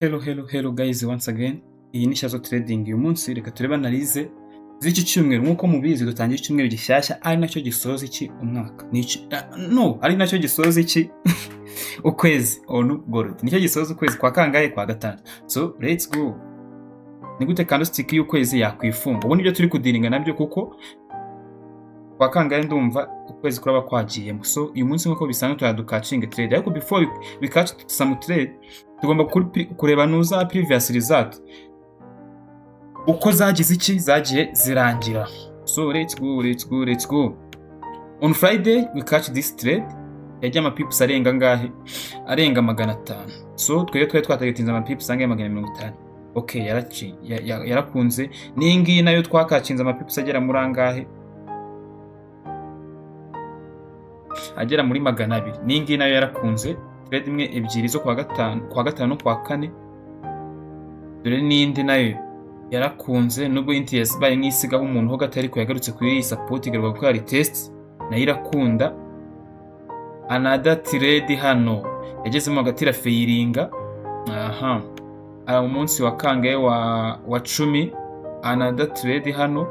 Hello, hello, hello guys, once again. Iyi ni Shyazo Trading. Uyu munsi reka turebe analyse z'iki cyumweru. Nk'uko mubizi, dutangiye icyumweru gishyashya ari nacyo gisoza iki umwaka. Ni iki no, ari nacyo gisoza iki ukwezi on gold. Nicyo gisoza ukwezi kwa kangahe? Kwa gatanu. So let's go. Ni gute candlestick y'ukwezi yakwifunga? Ubu nibyo turi kudealinga nabyo, kuko kwa kangahe ndumva ukwezi kuraba kwagiyemo. So uyu munsi, nk'uko bisanzwe, turaducatchinga trade, ariko before we catch some trade tugomba kureba nuza previous result uko zagize iki zagiye zirangira. So let's go, let's go, let's go. On Friday we catch this trade, yagiye amapips arenga angahe? Arenga 500. So twebwe twari twatargetinze amapips angahe? 150. Okay, yaraci yarakunze. N'iyi ngiyi nayo twacatchinze amapips agera muri angahe? Agera muri 200. N'iyi ngiyi nayo yarakunze. Trade imwe, ebyiri zo kwa gatanu, kwa gatanu no kwa kane. Dore n'indi nayo yarakunze, nubwo entry yabaye nk'isigaho umuntu ho gato, ariko yagarutse kuri iyi support, igaruka gukora retest, nayo irakunda. Another trade hano yagezemo hagati irafailinga. Aha ara mu munsi wa kangahe? Wa 10. Another trade hano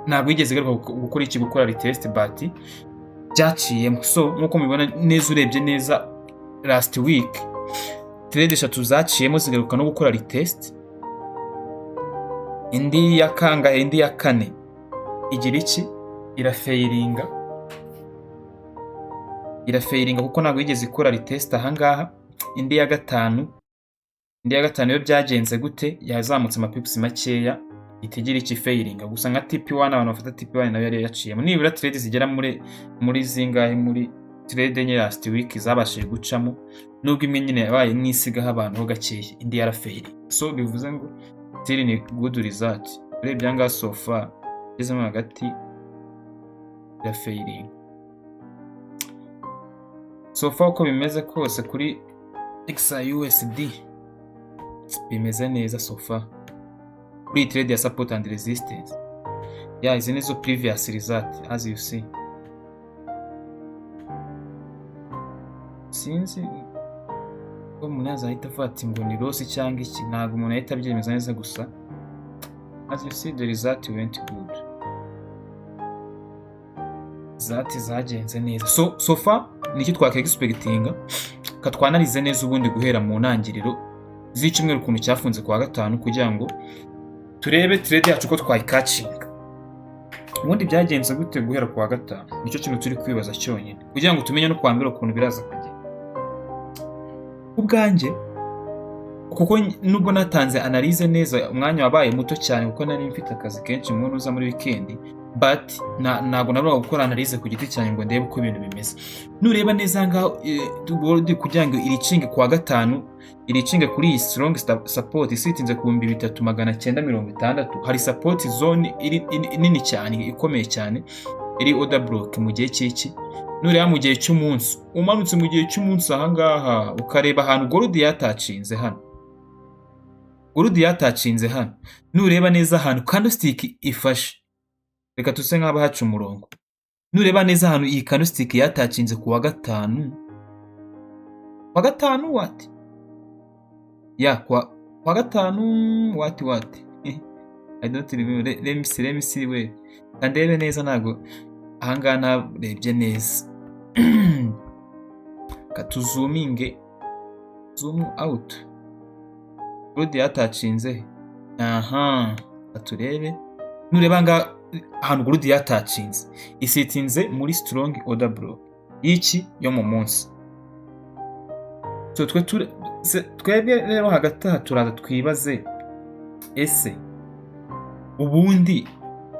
ntabwo yigeze igaruka gukora iki, gukora retest, but byaciyemo. So nk'uko mubibona neza, urebye neza last week trade eshatu zaciyemo, zigaruka no gukora retest. Indi ya kangahe? Indi ya kane igira iki? Irafailinga, irafailinga kuko ntabwo yigeze ikora retest ahangaha. Indi ya gatanu yo byagenze gute? Yazamutse amapips makeya, itigira iki, failinga gusa nka TP1. Abantu bafata TP1 nayo yari yaciyemo. Nibura trade zigera muri zingahe? Muri trade enye last week zabashije gucamo, nubwo imwe nyine yabaye nk'isigaho abantu ho gakeya, indi yarafailinga. So bivuze ngo still ni good result. Urebye ahangaha, so far igezemo hagati irafailinga. So far uko bimeze kose kuri XAUUSD bimeze neza so far kuri iyi trade ya support and resistance. Ya, izi nizo previous result, as you see. Sinzi ko umuntu yazahita avuga ati ngo ni loss cyangwa iki, ntabwo umuntu ahita abyemeza neza. Gusa as you see, the result went good, result zagenze neza. So far nicyo twakexpectinga. Katwanalyze neza ubundi guhera mu ntangiriro z'icyumweru ukuntu cyafunze kuwa gatanu, kugira ngo turebe trade yacu ko twayicatchinga. Ubundi byagenze gute guhera kuwa gatanu? Nicyo kintu turi kwibaza cyonyine, kugira ngo tumenye no kuwa mbere ukuntu biraza kugenda. Ubwanjye, kuko nubwo natanze analyse neza, umwanya wabaye muto cyane kuko nari mfite akazi kenshi mu uza muri weekend, but ntabwo naburaga gukora analyse ku giti cyanjye ngo ndebe uko ibintu bimeze. Nureba neza ngaho, gold kugira ngo iricinge kuwa gatanu, iricinge kuri iyi strong support isitinze ku 3960, hari support zone iri nini cyane, ikomeye cyane, iri order block mu gihe cy'iki. Nureba mu gihe cy'umunsi, umanutse mu gihe cy'umunsi ahangaha, ukareba ahantu gold yatouchinze hano, gold yatouchinze hano, nureba neza ahantu candlestick ifashe, reka tuse nk'abahaca umurongo, nureba neza ahantu iyi candlestick yatouchinze ku wa gatanu, kwa gatanu what ya kwa gatanu, what I don't remember. Let me see, let me see. We kandebe neza, ntabwo ahangaha narebye neza. Katuzoominge, zoom out. Gold yatouchinze aha, katurebe. Nureba nga ahantu gold yatouchinze, isitinze muri strong order block y'iki yo mu munsi. So twe twebwe rero hagati aha turaza twibaze: ese ubundi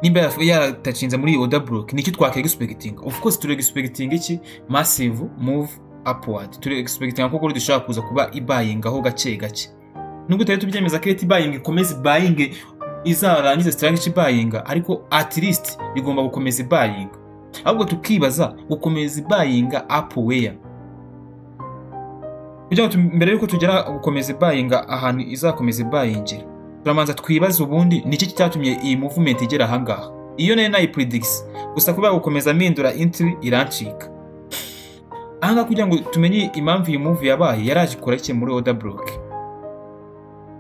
nimba yaratouchinze muri iyi order block, niki twakexpectinga? Of course turi expecting iki? Massive move upward. Turi expecting ko gold ishobora kuza kuba ibuyingaho gake gake, nubwo tutari tubyemeza ko ibuying ikomeza ibuying izarangiza structure ibuyinga, ariko at least igomba gukomeza ibuyinga. Ahubwo tukibaza gukomeza ibuyinga up where? Kugira ngo mbere yuko tugera gukomeza ibuyinga ahantu izakomeza ibuyingira, turamanza twibaze ubundi niki cyatumye iyi movement igera ahangaha. Iyo nayo nayipredictise, gusa kubera gukomeza mpindura entry irancika. Ahangaha, kugira ngo tumenye impamvu iyi move yabaye, yaraje ikora iki muri order block?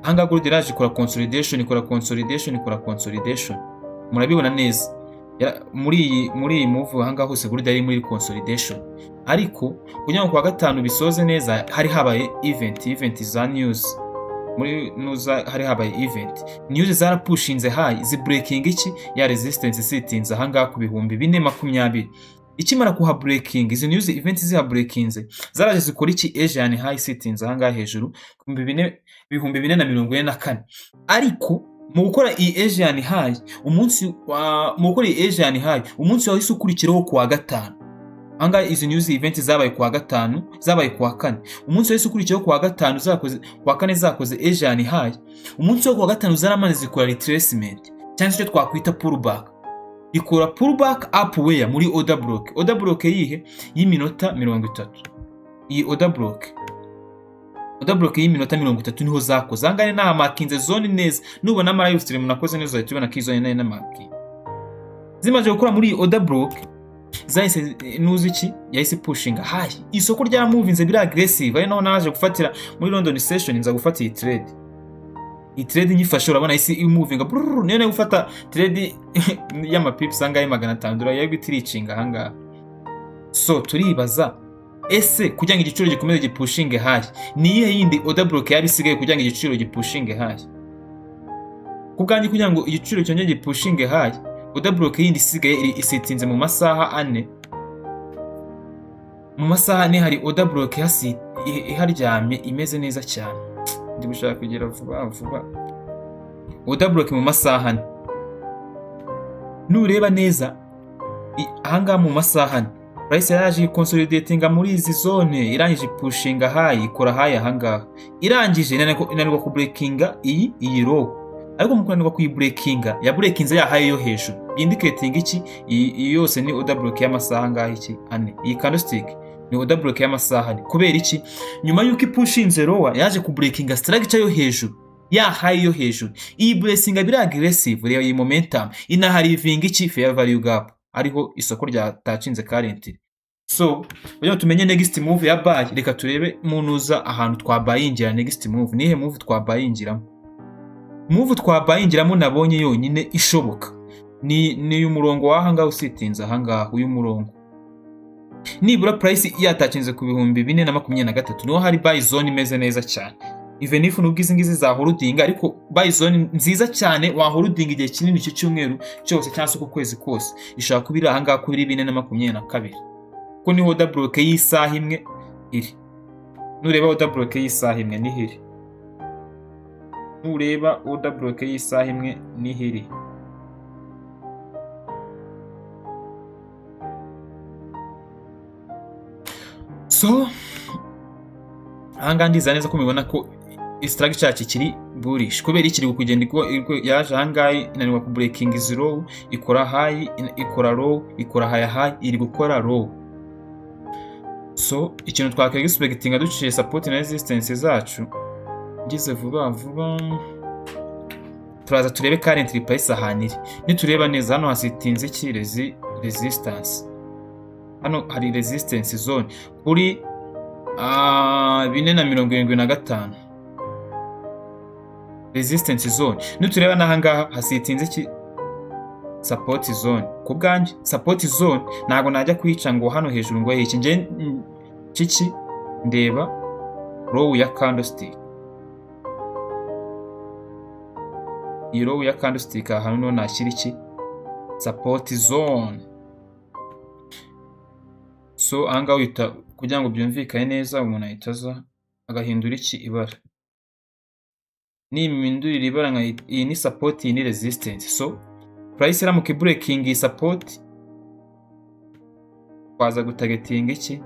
Ahangaha gold yaraje ikora consolidation, ikora consolidation, ikora consolidation. Murabibona neza. Muri iyi move, ahangaha hose gold yari muri consolidation. Ariko kugira ngo kuwa gatanu bisoze neza, hari habaye event za news muri nuza, hari habaye event news zarapushinze high, zi breaking iki? Ya resistance sitinze ahangaha ku 4020. Ikimara kuha breaking, izi news event ziha breakinze, zaraje zikora iki? Asian high sitinze ahangaha hejuru ku 4000, 4044. Ariko mu gukora iyi Asian high umunsi wa mu gukora iyi Asian high, umunsi wahise ukurikiraho kuwa gatanu, ahangaha izi news event zabaye kuwa gatanu, zabaye kuwa kane, umunsi wahise ukurikiyeho kuwa gatanu zakoze, kuwa kane zakoze Asian high, umunsi wo kuwa gatanu zaramaze zikora retracement, cyangwa se icyo twakwita pullback. Ikora pullback up where? Muri order block. Order block yihe? Y'iminota 30. Iyi order block y'iminota 30 niho zakoze. Ahangaha nahamarkinze zone neza. Nubona ama live stream nakoze neza, uzahita ubona ko iyi zone nari namarkinze. Zimaze gukora muri iyi order block, zahise nuzi iki? Yahise pushinga high. Isoko ryaramovinze biri aggressive, ari naho naje gufatira muri London session, nza gufata iyi trade. Iyi trade nyifashe, urabona isi imovinga brrr. Niyo nayo gufata trade y'amapips angahe? 500 dolari yari guhita iricinga ahangaha. So turibaza, ese kugira ngo igiciro gikomeze gipushinge high, ni iyihe yindi order block yaba isigaye kugira ngo igiciro gipushinge high? Ku bwanjye, kugira ngo igiciro cyongere gipushinge high, order block yindi isigaye iri isitinze mu masaha 4. Mu masaha 4 hari order block iharyamye imeze neza cyane. Ndi gushaka kugira vuba vuba. Order block mu masaha 4, nureba neza ahangaha mu masaha 4, price yaraje consolidatinga muri izi zone, irangije pushinga high, ikora high ahangaha, irangije inanirwa kubreakinga iyi low. Ariko mu kunanirwa kuyibreakinga, ya breakinze ya high yo hejuru, indicating iki? Iyi yose ni order block y'amasaha angahe? Iki? 4. Iyi candlestick ni order block y'amasaha 4. Kubera iki? Nyuma y'uko ipushinze lower, yaje kubreakinga structure yo hejuru, ya high yo hejuru. Iyi breakinga biri aggressive. Reba iyi momentum, inaharivinga iki? Fair value gap, ariho isoko ryatacinze currently. So kugira ngo tumenye next move ya buy, reka turebe munuza ahantu twabayingira. Next move nihe move twabayingiramo? Move twabayingiramo nabonye yonyine ishoboka ni uyu murongo w'aha ngaha usitinze aha ngaha. Uyu murongo, nibura price yatacinze ku 4023, niho hari buy zone imeze neza cyane. Even if nubwo izi ngizi zaholdinga, ariko buy zone nziza cyane waholdinga igihe kinini, icyo cyumweru cyose cyangwa se uku kwezi kose, ishobora kuba iri aha ngaha kuri 4022, kuko niho order block y'isaha imwe iri. Nureba order block y'isaha imwe niho iri. Nureba order block y'isaha imwe niho iri. So ahangaha ndizera neza ko mubibona ko structure yacu ikiri bullish. Kubera ikiri kugenda yaje ahangaha inanirwa ku breaking izi low, ikora high, ikora low, ikora high, high, iri gukora low. So ikintu twakwiye expectinga duciye support na resistance zacu, ngize vuba vuba, turaza turebe currently price ahantu iri. Nitureba neza hano hasitinze iki? Resistance. Hano hari resistance zone kuri 4075, resistance zone. Nitureba n'ahangaha hasitinze iki? Support zone. Ku bwanjye, support zone ntabwo najya kuyica ngo hano hejuru ngo iki. Nge kiki ndeba low ya candlestick. Iyi low ya candlestick, aha hantu niho nashyira iki? Support zone. So ahangaha uhita, kugira ngo byumvikane neza, umuntu ahita aza agahindura iki? Ibara. Nimpindurira ibara, iyi ni support, iyi ni resistance. So price iramuka breaking iyi support, twaza gutargetinga iki?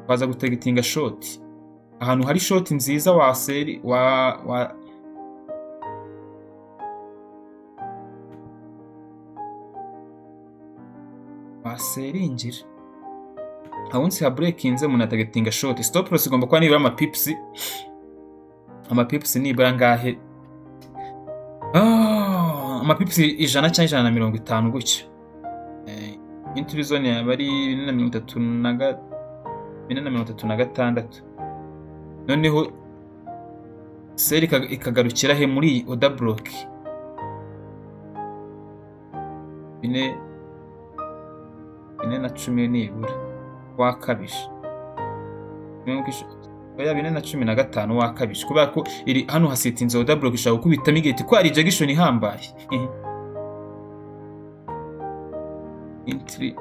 Twaza gutargetinga short. Ahantu hari short nziza wa sell wa wasellingira once ha breakinze, umuntu atargetinga short. Stop loss igomba kuba nibura amapips nibura ngahe? Amapips 100 cyangwa 150 gutya. Entry zone yaba ari 4.36. Noneho sell ikagarukira he? Muri iyi order block, 4.4.10 nibura wakabije. Oya, 4.15 wakabije, kubera ko iri hano hasitinze order block, ishobora gukubitamo igahita ikora rejection ihambaye. Entry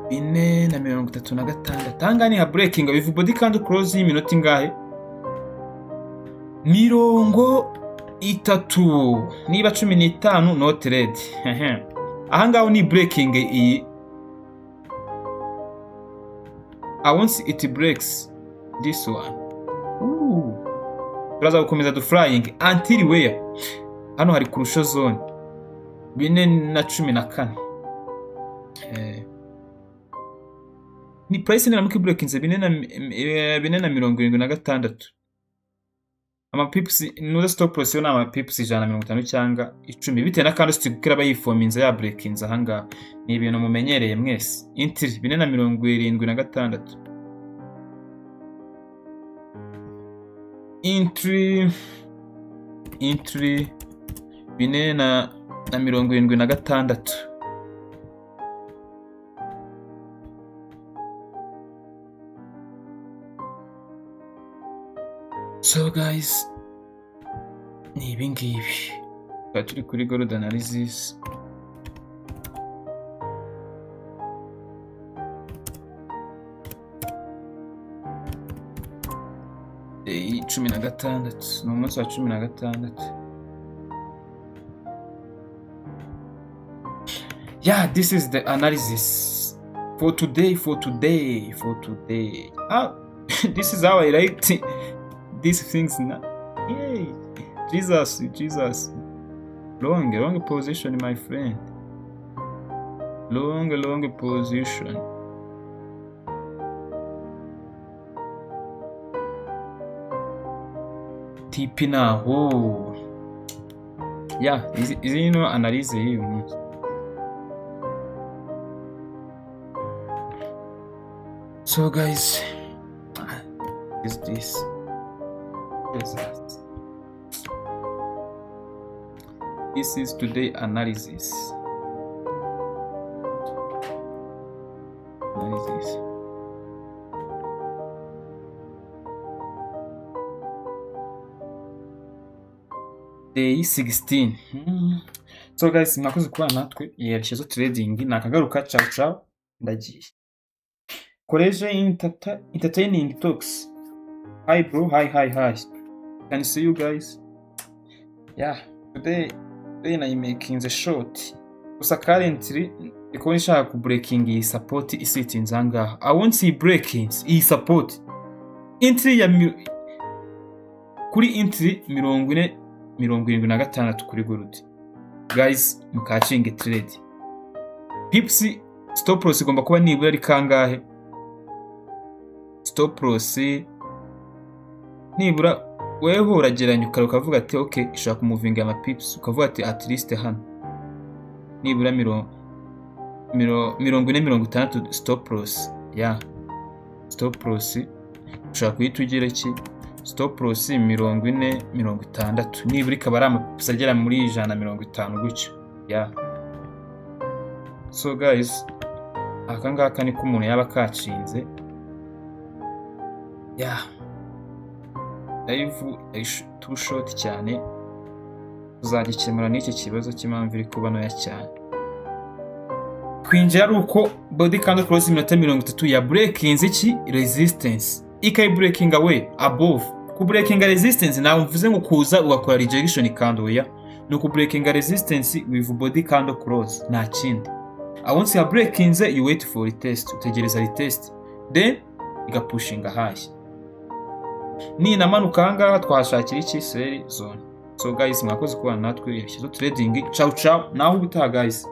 4.36. Ahangaha ni ha breaking with body candle close y'iminota ingahe? 30. Niba 15, no trade. Ahangaha ni breaking iyi. Once it breaks this one, ooh, turaza gukomeza du flying until where? Hano hari crucial zone, 4.14. Ni price niramuka breakinze 4.76, amapips nuza stop loss yo ni amapips 150 cyangwa 10, bitewe na candlestick uko iraba yifominze ya breakinze. Ahangaha ni ibintu mumenyereye mwese. Entry 4.76, entry 4.76. So guys, ni ibi ngibi. Tukaba turi kuri gold analysis. Day 16, ni umunsi wa 16. Yeah, this is the analysis for today, for today, for today. Ah, this is how I like these things now. Yay. Jesus, Jesus. Long, long position, my friend. Long, long position. TP naho. Yeah, izi ni analyse y'uyu munsi. So guys, is this Jesus. This is today analysis. Analysis. Day 16. So guys, mwakoze kubana natwe. Yerekezo Trading nakagaruka. Ciao ciao, ndagiye. Koleje Entertaining Talks. Hi bro, hi hi hi. Can see you guys. Yeah, today I making the short. Gusa currently ndi kubona ishaka ku breaking iyi support isitinze ahangaha. I won't see breakings iyi support. Entry ya kuri entry 4.76 kuri gold. Guys, mukacinge trade. Pips stop loss igomba kuba nibura ari kangahe? Stop loss nibura weho urageranya ukara ukavuga ati okay, ishobora kumuvinga ama pips, ukavuga ati at least hano nibura 40-60 stop loss. Ya stop loss ushobora kuhita ugira iki? Stop loss 40-60 nibura, ikaba ari amapips agera muri 150 gutyo. Ya, so guys, aka ngaka niko umuntu yaba kacinze. Ya, live too short cyane, tuzagikemura n'iki kibazo cy'impamvu iri kuba ntoya cyane. Twinjira ari uko body candle close iminota 30 ya breakinze iki? Resistance, ikayi away above. Ku breaking resistance ntabwo mvuze ngo kuza ugakora rejection candle. Ya, ni uku breaking resistance with body candle close, nta kindi. Once ya breakinze, you wait for retest, utegereza retest, then igapushinga high. Ninamanuka ahangaha twahashakira iki? Sell zone. So guys, mwakoze kubana natwe. Yerekezo Trading. Ciao ciao, naho ubutaha guys.